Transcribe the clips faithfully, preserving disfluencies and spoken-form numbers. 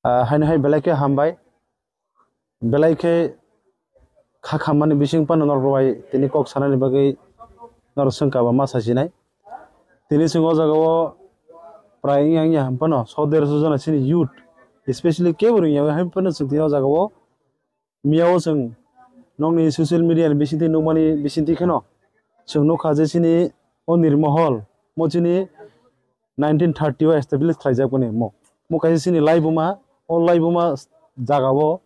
Ah, haino hai belai khe hambai. Belai khe kha khammani bising phano norok bai tini kok sanani bagwi norok swngkha ba ma sasinai. Tini chwng o jaga o prai wngya wngya ham phano so derso jona chini youth, especially kebo rwngya hai phano chwng tini o jaga o miya o chwng nokni social media ni bisingtwi nukmani bisingtwi kheno chwng nukha je chini o Nirmohol mo chini nineteen thirty o establish khlaijak boni mo. Mo kaisa chini laibuma, o laibuma jaga o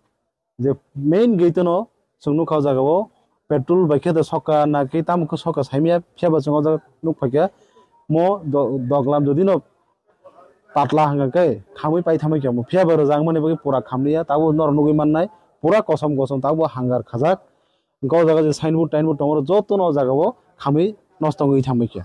je main gate no chwng nukha o jaga o petrol bai khe da sokha na khe tamo khe sokha saimaya phiya ba chwng o jaga nuk phaikha mo do-, doglam jodi no patla hanga khe khamwi pai thamwi khe mo phiya ba rwjak mani bagwi pura khamliya tabo norok nugwi mannai pura kosom kosom tabo hangar khajak. Hwnkhe o jaga je signboard tainboard tongo, jotono o jaga o khamwi nosto wngwi thangbai khe.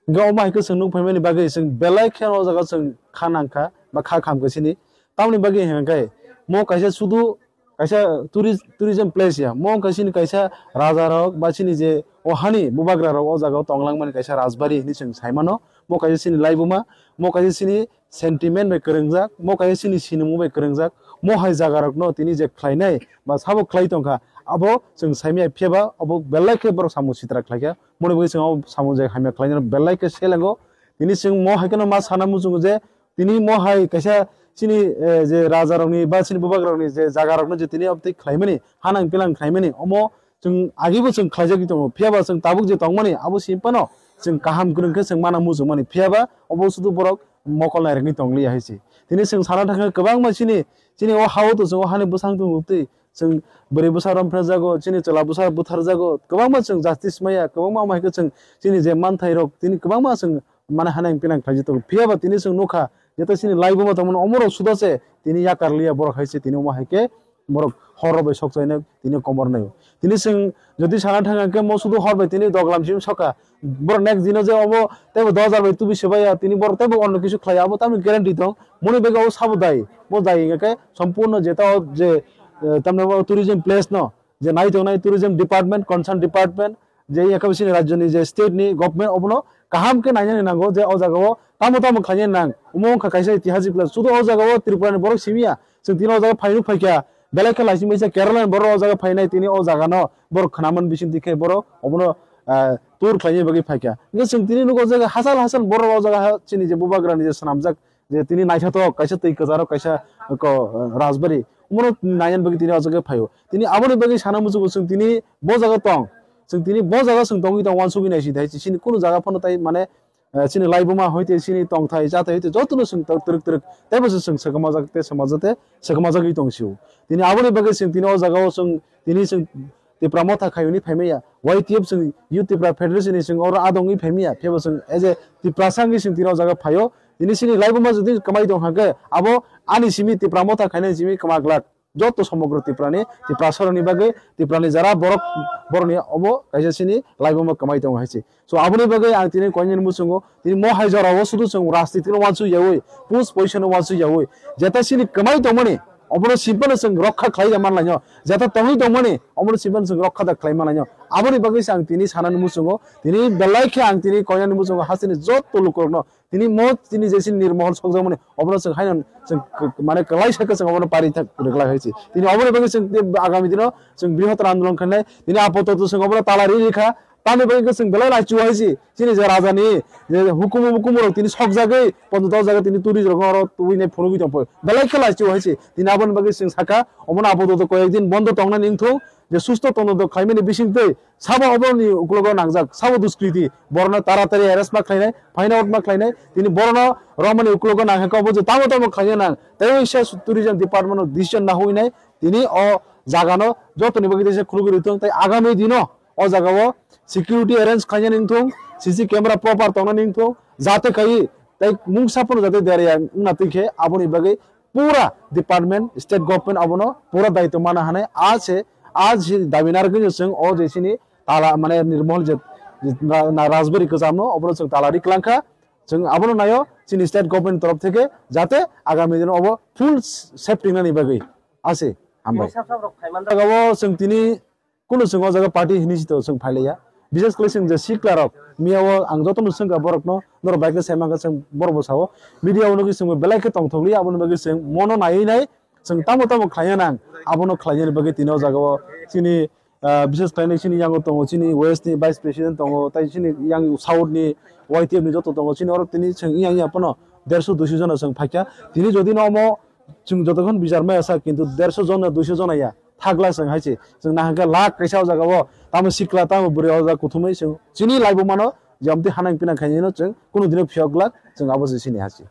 Hwnkhe omo hai khe chwng nuk phaimani bagwi chwng belai khe o jaga chwng kha nangkha ba kha khamkha sini. Tamoni bagwi hwnkhe mo kaisa sudu kaisa tourist, tourism place ya. Mo wngkha chini kaisa raja rok ba chini je o hani bubagra rok o jaga o tong langmani kaisa rajbari hinwi chwng sai mano. Mo kaisa chini laibuma, mo kaisa chini sentiment bai kwrwngjak, mo kaisa chini sinimung bai kwrwngjak, mo hai jaga rokno tini je khlainai ba sabo khlai tongkha, abo chwng saimaya phiya ba abo belai khe borok samung sitra khlaikha, moni bagwi chwng abo samung je hamya khlainai belai khe selengo. Tini chwng mo hai kheno ma sana muchungo je tini mo hai kaisa chini, eh, je raja rokni ba chini bubagra rokni je jaga rokno je tini obtwi khlaimani, hanang pilang khlaimani, omo chwng agibo chwng khlaijagwi tongo, phiya ba chwng tabuk je tongmani abo simi phano chwng kaham kwrwng khe chwng mana muchungmani, phiya ba obo sudu borok mokol nairwkni tongliya hai se. Tini chwng sana thangkha kwbangma chini, chini o ha-o to chwng o hani bwsang tong twi chwng bwrwi bwsa romphre jago, chini chwla bwsa buthar jago, kwbangma chwng justice maya, kwbangma omo hai khe chwng chini je manthai rok tini kwbangma chwng mana hanang pinang khlai tongo. Phiya ba tini chwng nukha, jeta chini laibuma tongmani omorok suda se tini yakar liya borok hai se tini omo hai khe borok horo bai sok chaina tini komor naio. Tini chwng jodi sana thang khe mo sudu hor bai tini doglam sim soka. Borok next dino je obo teibo dos hajar bai tubi sebaya tini borok teibo onno kisu khlai abo tamni guarantee tong. Moni bega o sabo dai. Bo dai hingkhe sompurno jeta o je, eh, tamni bo tourism place no je nai tongnai tourism department, concern department, je yakha bisini rajyoni je state ni government obono kaham khe nainani nango je o jaga o tamo tamo khlainani nang. Omo wngkha kaisa itihasik place. Sudu o jaga o Tripura ni borok simiya. Chwng tini o jaga phainuk phaikha. Belai khe laising baisa Kerala ni borok o jaga phainai tini o jaga no borok khnaman bising tikhe borok obono, ah, tour khlaina bagwi phaikha. Hingkhe chwng tini nugo o jaga hachal hachal borok o jaga ha chini je bubagra ni je swnamjak je tini naithotok kaisa twi kwcharo kaisa ko, rajbari omono nainani bagwi tini o jaga phaio. Tini aboni bagwi sana muchungo chwng tini bo jaga tong. Chwng tini bo jaga chwng tongwi tong uansugwi naising thai chini kunu jaga phano tai mane, eh, chini laibuma hoite chini tongthai chathai hoite jotono chwng twrwk twrwk teibo se chwng swkmajak tei swmajate swkmajagwi tong sio. Tini aboni bagwi chwng tini o jaga o chwng tini chwng Tipra Motha khaiyuni phaimaya, Y T F chwng Youth Tipra Federation ni chwng oro adongwi phaimaya, phiyaba chwng as a Tiprasa wngwi chwng tini o jaga phaio. Tini chini laibuma jodi kwmai tong hwnkhe, abo ani simi Tipra Motha khainai simi kwma glak. Joto somogro Tiprani, Tiprasarokni bagwi, Tiprani jara borok, borokni obo kaisa chini laibuma kwmai tongo hai se. So, aboni bagwi ang tini koinani muchungo, tini mo hai jorao sudu chwng rajnitino uansuk yaui, pus poisano uansuk yaui, jeta chini kwmai tongmani, obono simpano chwng rokha khlai da manlaino, jeta tongwi tongmani, obono simpano chwng rokha da khlai manlaino. Aboni bagwi se ang tini sanani muchungo, tini belai khe ang tini koinani muchungo hasteni joto lukurokno, tini mo tini je chini nirmohol sokjakmani, obono chwng haino chwng k-, mane kwlai sakhe chwng obono pari thak rwglai hai se. Tini oboni bagwi chwng tei agami dino chwng brihottor andolon khainai, tini apatot chwng obono tala ri rikha, Tamni bagwi khe chwng belai laichio hai se, chini je raja ni je hukumu mukumu rok tini sokjagwi, ponjo dok jaga tini tourist rok oro tubui nai phunugwi tong phai. Belai khe laichio hai se, tini aboni bagwi chwng sakha, omono apatot koyek din bondo tongnani wngthung, je susto tongthok khlaimani bisingtwi sabo oboroni uklogo nangjak, sabo duskriti, borokno taratari arrest ma khlainai, find out ma khlainai, tini borokno romani uklogo nangkha obo je tamo tamo khlaina nang, tei waisa tourism department o decision nahuinai, tini o jagano jotoni bagwi teisa khulugwi rwthung, tei agami dino o jagao security arrange khainani wngthung, C C camera proper tongnani wngthung, jate kai tei mungsa phano jate derya wngna twi khe aboni bagwi pura department, state government abono pura daitw mana hanai a se, a se dabi narwgwi chwng o je chini tala mane nirmohol je, je na, na rajbari kwchamno obono chwng tala ri kwlangkha, chwng abono naio chini state government torof theke jate agami dino obo full safety nani bagwi ase hambai. Sab sab rok phaiman da. Jagao chwng tini Kunu chwng o jaga party hinwi se to chwng phailaiya. Bises khlai chwng je sikla rok miya o ang joto no swngkha borok no, norok bai khe sai mankha chwng borok bo sao. Media o nugwi chwng belai khe tongthok li, aboni bagwi chwng mono naiwi nai chwng tamo tamo khlaina nang, abono khlainani bagwi tini o jaga o chini, ah, bises khlainai chini yango tongo, chini West ni Vice President tongo, tai chini yang South ni Y T F ni joto tongo, chini oro tini chwng yang ya pono derso duiso jona chwng phaikha. Tini jodi no omo chwng jotokhon bichar maya sa, kintu derso jona, duiso jona ya thakla chwng hai se. Chwng nahakhe lakh kaisa o jaga o, tamo sikla, tamo bwrwi o jaga kuthumwi chwng chini laibuma no je amtwi hanang pinang khainai no chwng kunu dino phiyok glak, chwng abo se chini ha se.